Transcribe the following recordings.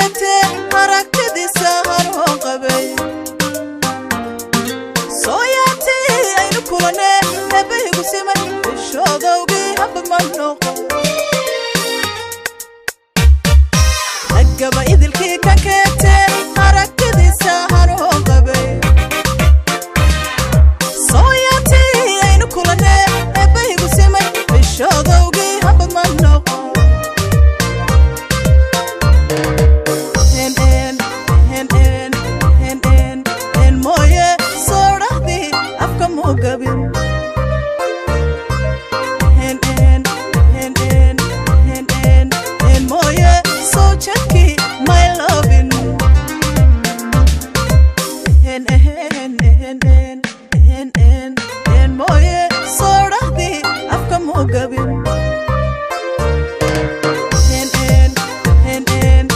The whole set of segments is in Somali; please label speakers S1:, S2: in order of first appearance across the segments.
S1: keegtee aragtidiisa hanuun qabay. Soo yaabtay aynu kulanee eebbahigu simay ishoodowgii haba ma noqon. Raggaba idilkii ka keegtee aragtidiisa hanuun qabay. Soo yaabtay aynu kulanee eebbahigu simay ishoodowgii haba ma noqon. N N N N N N mooye soodhahdii afka muu gabin. N N N N N N N mooye soo jadkii my lovin. N N N N N N N mooye soodhahdii afka muu gabin. N N N N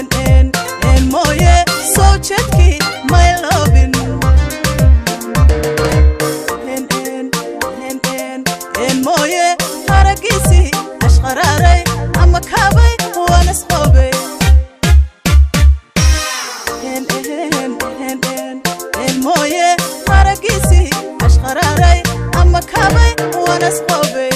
S1: N N N mooye soo jadkii my lovin. N N N N N mooye haragiisii ashqaraaray ama kaabay waan isqoobay. N N N N N mooye haragiisii ashqaraaray ama kaabay waan isqoobay.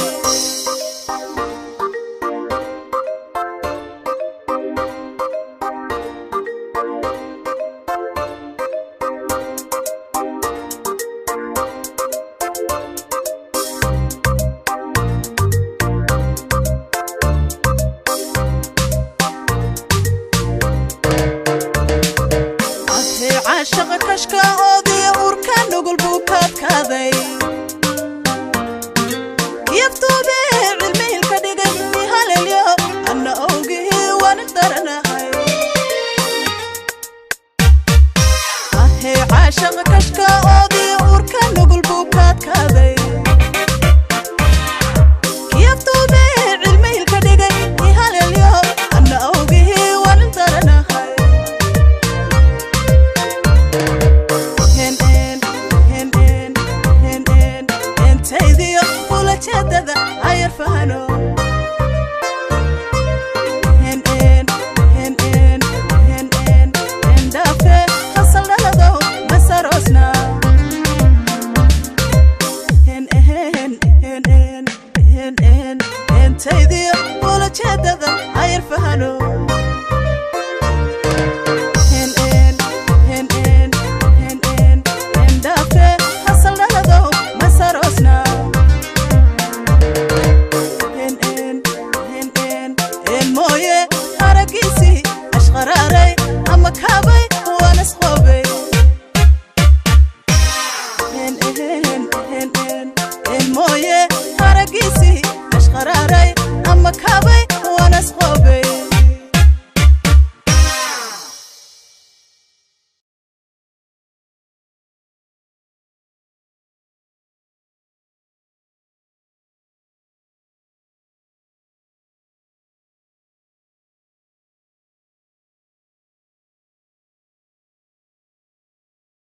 S1: Ahee caashaqa kashka oodiya urka nugul buu kaadkaaday. Yaftuube cilmihilka dhigay ihalelyo anna owgihii waan daranahay. Ahee caashaqa kashka oodiya urka nugul buu kaadkaaday.